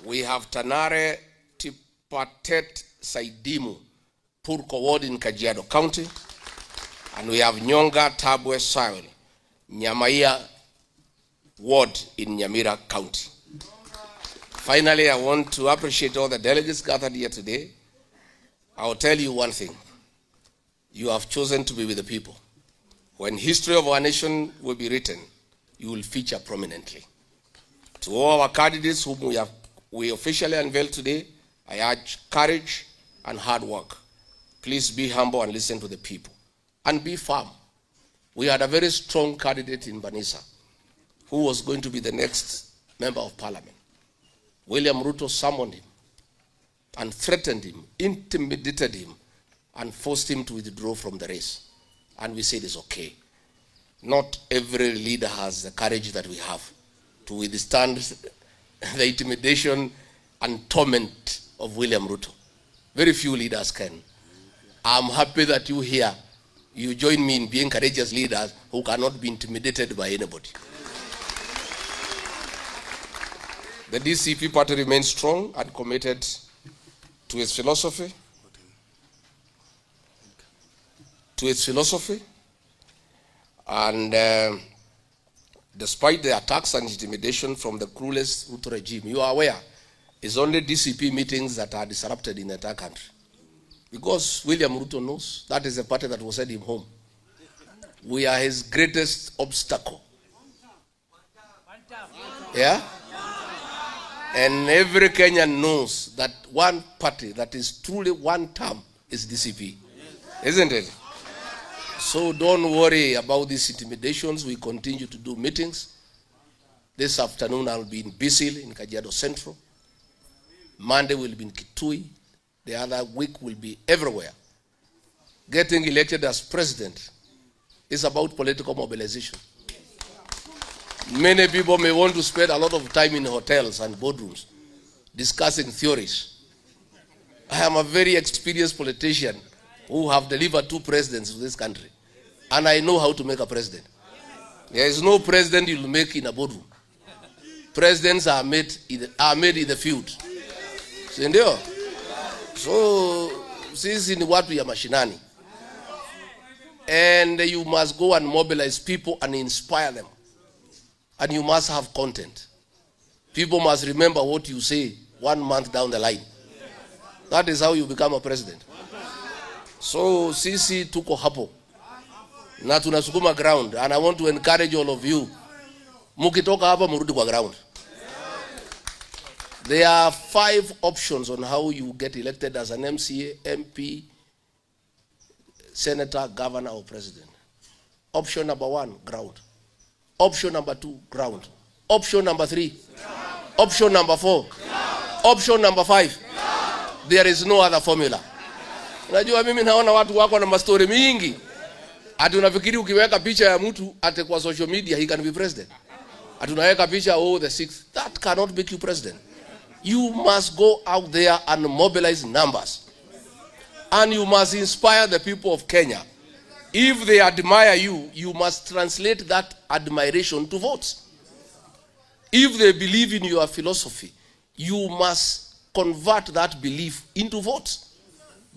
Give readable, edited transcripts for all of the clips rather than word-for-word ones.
We have Tanare Tipatet Saidimu, Purko Ward in Kajiado County. And we have Nyonga Tabwe Saul, Nyamaiya Ward in Nyamira County. Finally, I want to appreciate all the delegates gathered here today. I will tell you one thing. You have chosen to be with the people. When history of our nation will be written, you will feature prominently. To all our candidates whom we officially unveiled today, I urge courage and hard work. Please be humble and listen to the people. And be firm. We had a very strong candidate in Banisa who was going to be the next member of parliament. William Ruto summoned him and threatened him, intimidated him, and forced him to withdraw from the race. And we said it's okay. Not every leader has the courage that we have to withstand the intimidation and torment of William Ruto. Very few leaders can. I'm happy that you here, you join me in being courageous leaders who cannot be intimidated by anybody. The DCP party remains strong and committed to its philosophy, and despite the attacks and intimidation from the cruelest Ruto regime, you are aware, it's only DCP meetings that are disrupted in the entire country. Because William Ruto knows that is the party that will send him home. We are his greatest obstacle. Yeah? And every Kenyan knows that one party that is truly one term is DCP. Isn't it? So don't worry about these intimidations. We continue to do meetings. This afternoon I'll be in Bisil in Kajiado Central. Monday will be in Kitui. The other week will be everywhere. Getting elected as president is about political mobilization. Many people may want to spend a lot of time in hotels and boardrooms discussing theories. I am a very experienced politician who have delivered 2 presidents to this country. And I know how to make a president. There is no president you'll make in a boardroom. Presidents are made in the field. Sindio? So, sisi ni watu ya mashinani. And you must go and mobilize people and inspire them. And you must have content. People must remember what you say 1 month down the line. That is how you become a president. So, sisi tuko hapo. Na tunasukuma ground. And I want to encourage all of you. Mukitoka hapa murudi kwa ground. There are 5 options on how you get elected as an MCA, MP, senator, governor, or president. Option number 1, ground. Option number 2, ground. Option number 3, ground. Option number 4, ground. Option number 5. Ground. There is no other formula. Unajua mimi naona watu wako na mastori mingi. Ati unafikiri ukiweka picha ya mtu ati kwa social media he can be president. Ati unaweka picha, oh, the 6th. That cannot make you president. You must go out there and mobilize numbers. And you must inspire the people of Kenya. If they admire you, you must translate that admiration to votes. If they believe in your philosophy, you must convert that belief into votes.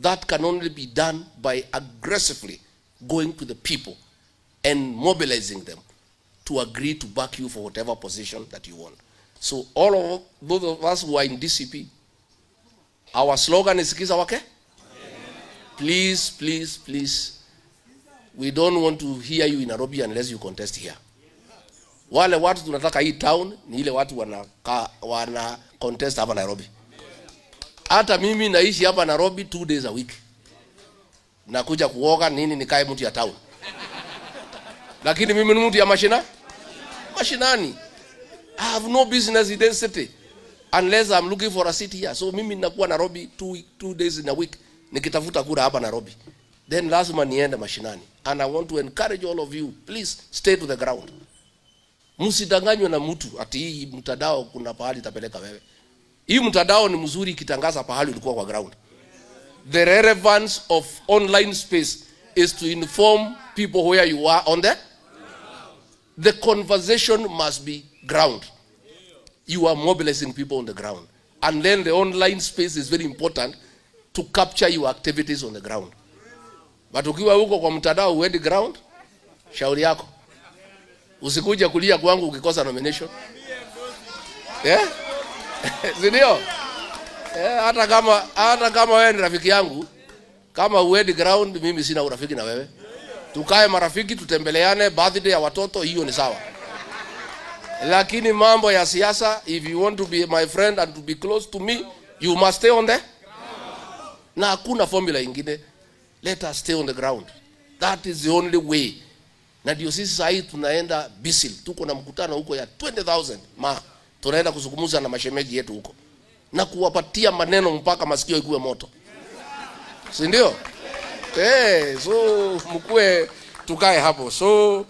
That can only be done by aggressively going to the people and mobilizing them to agree to back you for whatever position that you want. So all of those of us who are in DCP, our slogan is Sikiza Wake. Please, please, please, we don't want to hear you in Nairobi unless you contest here. Wale watu tunataka hii town ni ile watu wana contest hapa Nairobi. Hata mimi naishi hapa Nairobi 2 days a week. Nakuja kuoga nini nikae mtu ya town. Lakini mimi ni mtu ya mashinani. I have no business in this city unless I'm looking for a city here. So mimi nakuwa Nairobi 2 days in a week nikitafuta kura hapa Nairobi. Then lazima niende mashinani. And I want to encourage all of you, please stay to the ground. Msidanganywe na mtu ati hii mtandao kuna pahali itapeleka wewe. Hii mtandao ni mzuri ikitangaza pahali ulikuwa kwa ground. The relevance of online space is to inform people where you are on there. The conversation must be ground. You are mobilizing people on the ground. And then the online space is very important to capture your activities on the ground. But ukiwa huko kwa mtandao uendi ground, shauri yako. Usikuja kulia kwangu ukikosa nomination. Yeah? Si ndio? Hata kama wewe ni rafiki yangu, kama uendi ground, mimi sina urafiki na wewe. Tukae marafiki, tutembeleane, birthday ya watoto, hiyo ni sawa. Lakini mambo ya siasa, if you want to be my friend and to be close to me, you must stay on the na hakuna formula ingine. Let us stay on the ground. That is the only way. Na ndio sisi sasa hivi tunaenda Bisil, tuko na mkutano huko ya 20,000 ma tunaenda kuzungumza na mashemeji yetu huko na kuwapatia maneno mpaka masikio ikuwe moto, si ndio? So mkue tukae hapo. So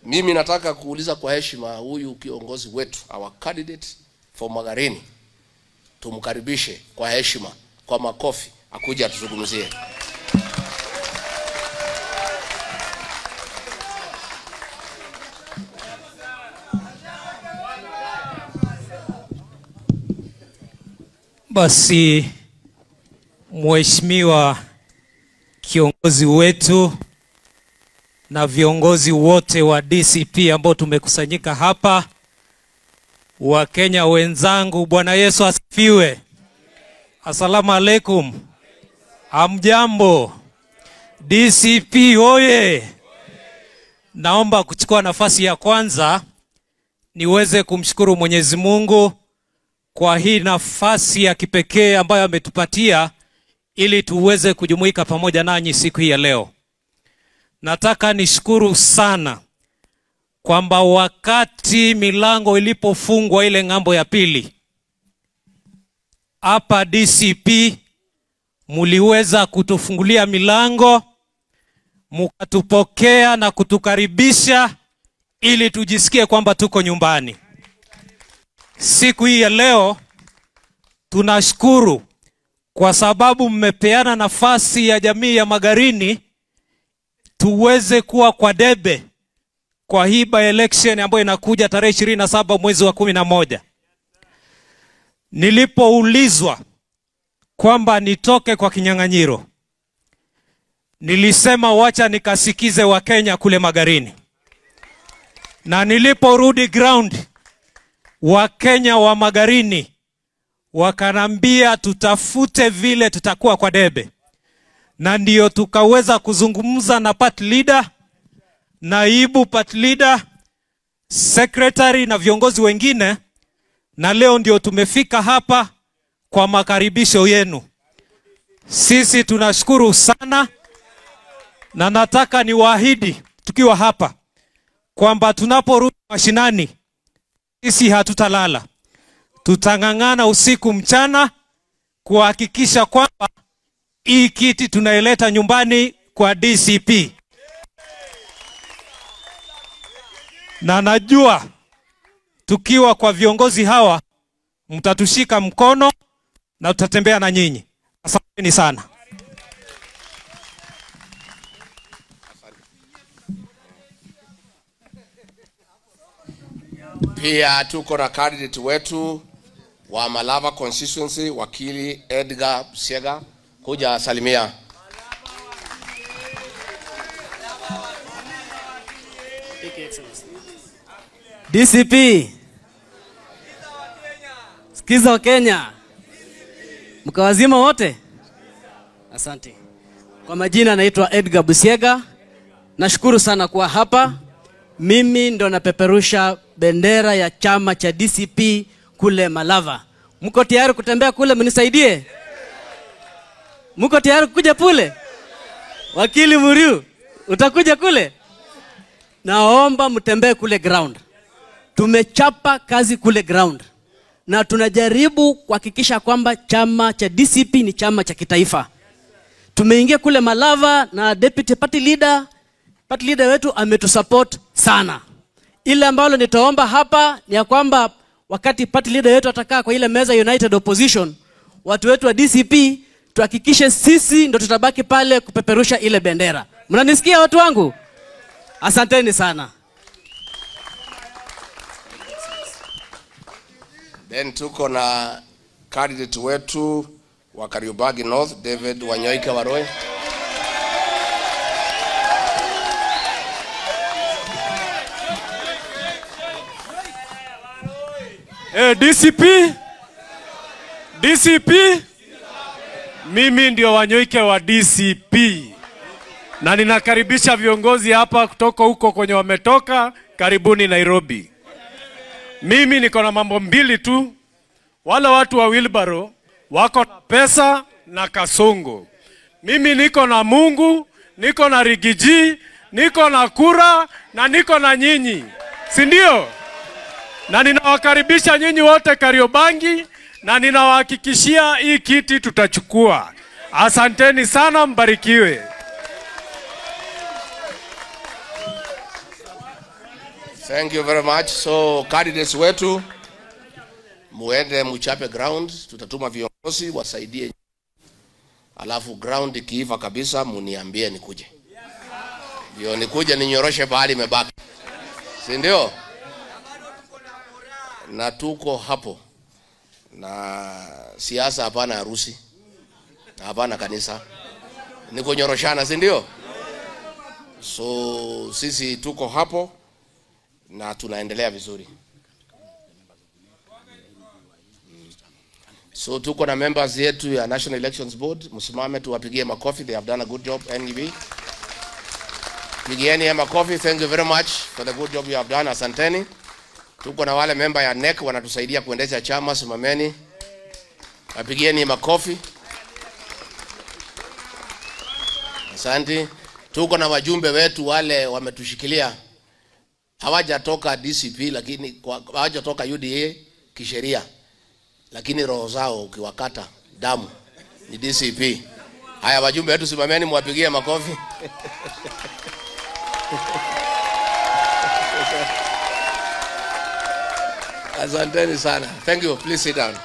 mimi nataka kuuliza kwa heshima huyu kiongozi wetu, our candidate for Magarini, tumkaribishe kwa heshima, kwa makofi, akuja atuzungumzie. Basi mheshimiwa kiongozi wetu na viongozi wote wa DCP ambao tumekusanyika hapa, Wakenya wenzangu, Bwana Yesu asifiwe. Asalamu alaikum. Hamjambo. DCP oye. Naomba kuchukua nafasi ya kwanza niweze kumshukuru Mwenyezi Mungu kwa hii nafasi ya kipekee ambayo ametupatia ili tuweze kujumuika pamoja nanyi siku hii ya leo. Nataka nishukuru sana kwamba wakati milango ilipofungwa ile ng'ambo ya pili, hapa DCP muliweza kutufungulia milango, mukatupokea na kutukaribisha ili tujisikie kwamba tuko nyumbani. Siku hii ya leo tunashukuru kwa sababu mmepeana nafasi ya jamii ya Magarini tuweze kuwa kwa debe kwa hii by election ambayo inakuja tarehe 27 mwezi wa 11. Nilipoulizwa kwamba nitoke kwa kinyang'anyiro, nilisema wacha nikasikize wa Kenya kule Magarini. Na niliporudi ground, wa Kenya wa Magarini wakanambia tutafute vile tutakuwa kwa debe. Na ndiyo tukaweza kuzungumza na party leader, naibu party leader, secretary na viongozi wengine, na leo ndio tumefika hapa kwa makaribisho yenu. Sisi tunashukuru sana, na nataka niwaahidi tukiwa hapa kwamba tunaporudi mashinani sisi hatutalala. Tutang'ang'ana usiku mchana kuhakikisha kwamba hii kiti tunaileta nyumbani kwa DCP. Na najua tukiwa kwa viongozi hawa mtatushika mkono na tutatembea na nyinyi. Asanteni sana. Pia tuko na candidate wetu wa Malava constituency, wakili Edgar Siega, kuja salimia. DCP, sikiza wa Kenya, mkawazima wote, asante. Kwa majina naitwa Edgar Busiega, nashukuru sana kuwa hapa. Mimi ndo napeperusha bendera ya chama cha DCP kule Malava. Mko tayari kutembea kule mnisaidie? Mko tayari kuja pule? Wakili Muriu, utakuja kule? Naomba mtembee kule ground. Tumechapa kazi kule ground. Na tunajaribu kuhakikisha kwamba chama cha DCP ni chama cha kitaifa. Tumeingia kule Malava na deputy party leader wetu ametusupport sana. Ile ambalo nitaomba hapa ni ya kwamba wakati party leader wetu atakaa kwa ile meza United Opposition, watu wetu wa DCP tuhakikishe sisi ndo tutabaki pale kupeperusha ile bendera. Mnanisikia watu wangu? Asanteni sana. Then tuko na Candidate wetu wa Kariobangi North, David Wanyoike Waroi. DCP, DCP, mimi ndio Wanyoike wa DCP na ninakaribisha viongozi hapa kutoka huko kwenye wametoka. Karibuni Nairobi. Mimi niko na mambo mbili tu. Wale watu wa wheelbarrow wako na pesa na kasongo. Mimi niko na Mungu, niko na Rigiji, niko na kura na niko na nyinyi, si ndio? Na ninawakaribisha nyinyi wote Kariobangi na ninawahakikishia hii kiti tutachukua. Asanteni sana, mbarikiwe. Thank you very much. So candidates wetu, muende muchape ground, tutatuma viongozi wasaidie. Alafu ground ikiiva kabisa muniambie nikuje. Ndio nikuje ninyoroshe pahali imebaki. Si ndio? Na tuko hapo. Na siasa hapana harusi. Hapana kanisa. Ni kunyoroshana, si ndio? So sisi tuko hapo na tunaendelea vizuri. So tuko na members yetu ya National Elections Board, msimame tuwapigie makofi. They have done a good job, NEB. Pigieni makofi. Thank you very much for the good job you have done. Asanteni. Tuko na wale member ya NEC wanatusaidia kuendesha chama, simameni. Wapigieni makofi. Asante. Tuko na wajumbe wetu wale wametushikilia. Hawajatoka DCP lakini hawajatoka UDA kisheria. Lakini roho zao ukiwakata damu ni DCP. Haya wajumbe wetu simameni mwapigie makofi. Asanteni sana. Thank you. Please sit down.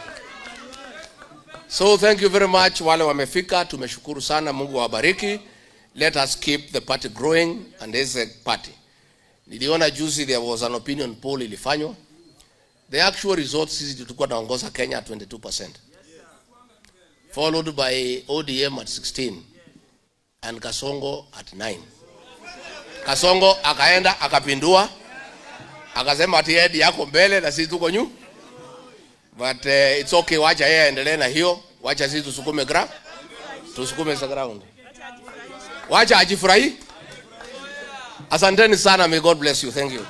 So thank you very much wale wamefika, tumeshukuru sana, Mungu awabariki. Let us keep the party growing, and this is a party. Niliona juzi there was an opinion poll ilifanywa. The actual results sisi tulikuwa tunaongoza Kenya at 22%. Followed by ODM at 16 and Kasongo at 9. Kasongo akaenda akapindua, akasema ati Edi yako mbele na sisi tuko nyuma. But it's okay, wacha yeye aendelee na hiyo, wacha sisi tusukume ground. Tusukume sa ground. Wacha ajifurahi. Asanteni sana, may God bless you. Thank you.